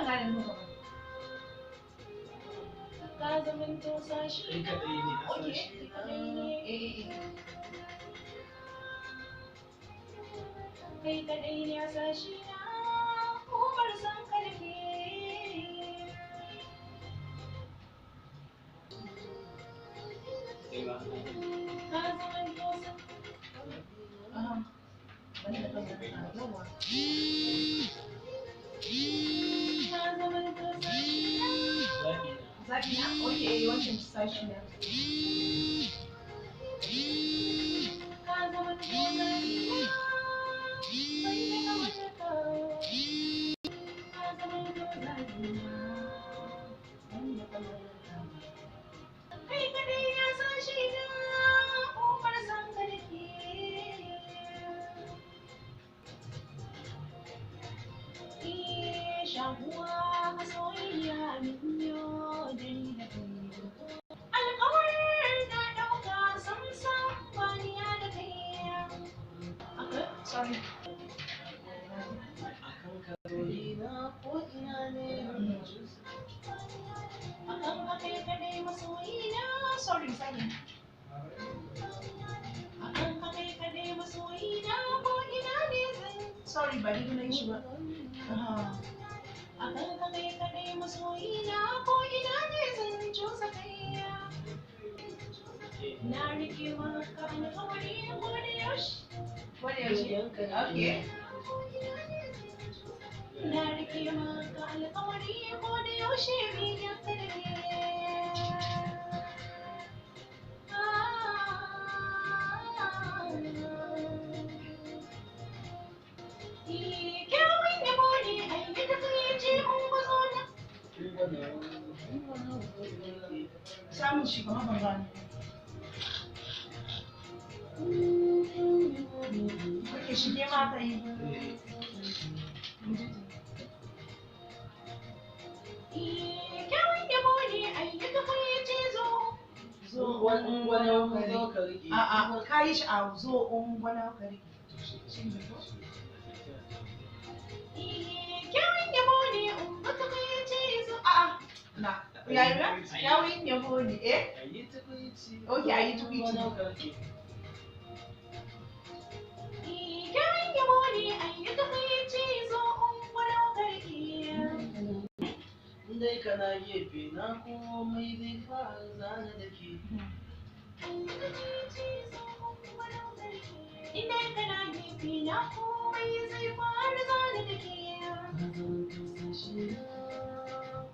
gane muka ba. Ka zamanto sashi Kai kaɗai ne a Okay. sashi. Kai kaɗai ne. Eh, eh, eh. Kai kaɗai ne a sashi na Umar san ka da ke. Kai ba. Ka zamanto sa Aha. Banda kan yawa. Ka zamanto sashi na Zaɓi na. Zaɓi na? Okay, eh, wancan sashi na. Ka zamanto sashi na Banda kamar ka. Ka zamanto zaɓi na Banda kamar ka. Kai kaɗai ya sashi na Umar san ka da ke. Shakuwa masoyiya min yo dari da kai. Alƙawar na ɗauka samsam baniya da kai. Okay, sorry. Akan karoli na ko ina ne. Akan ka kai kaɗai masoyina. Sorry, sorry. Akan ka kai kaɗai masoyina ko ina ne zan. Sorry, ba ni na yi shi ba. Aha. Akan ka kai kaɗai masoyina ko ina ne zan cusa kai. Na rike maka alƙawari ko da yaushe. Wani yaushe? Okay. Na rike maka alƙawari ko da yaushe rigar ka da ke. Kyawun yabo ne ayyuka kai ce unguzo na. Samun shi kamar ban gane. Okay, shige ma ka yi. Kyawun yabo ne ayyuka kai ce zo. Zo Ungwana zo ka riƙe. A'a, ka yi shi a zo ungwana ka riƙe. Kyawun yabo ne unguzo kai ce zo. A'a, na. Ya yi ba? Kyawun yabo ne, eh? Ayi tukwici. Okay, ayi tukwici. Ungwana ka riƙe. Kyawun yabo ne ayyuka kai ce zo ungwana ka riƙe. Dai kana gefe na komai zai fara zana da ke. Ina kana gefe na komai zai faru zana da ke. Ka zamanto sashi na,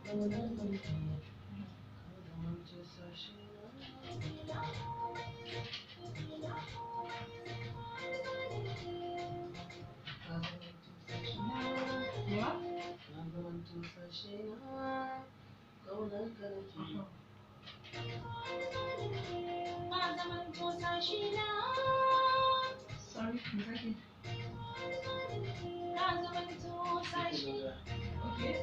ƙaunar ka nake. Ka zamanto sashi na. Ka zamanto sashi na. Ya? Ka zamanto sashi na, ƙaunar ka nake. Ka zamanto sashi na. Sorry, me zaki? Ka zamanto sashi. Okay.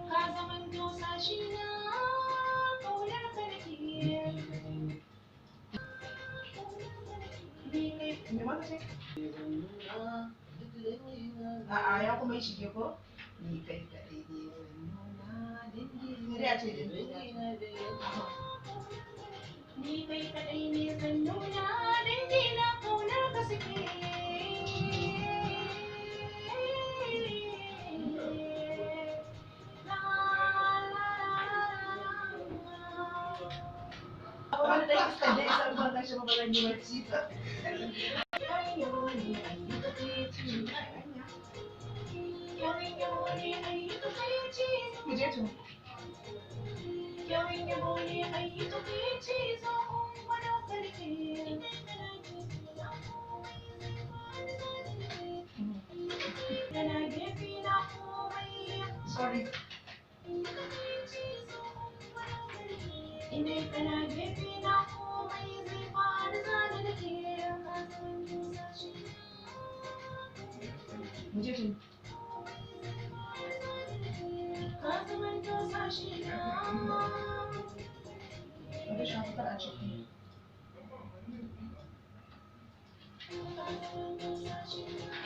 Ka zamanto sashi na. Ƙaunar ka nake. Ni kai, me ma ka ce? Zan nuna duk dangina. A'a, ya kuma yi shige ko? Ni kai kaɗai ne zan nuna dangi. Sai dai a ce dangi. Dangina da Aha. Ni kai kaɗai ne zan nuna dangi na ƙaunar ka suke. La, la, la, la, la. Wani ɗan iskan dai san ban gashi ba ba zan yi bacci ba. Kyawun yabo ne ayyuka kai ce. Kyawun yabo ne ayyuka kai ce. Mu je to. Kyawun yabo ne ayyuka kai ce. Zo ungwano karke. Kana gefe na komai. Sorry. Ina kana gefe na komai zai faru zane da ke. Mu je to. Ka zamanto sashi na. Mu shafa kar a ciki. Ka zamanto sashi na.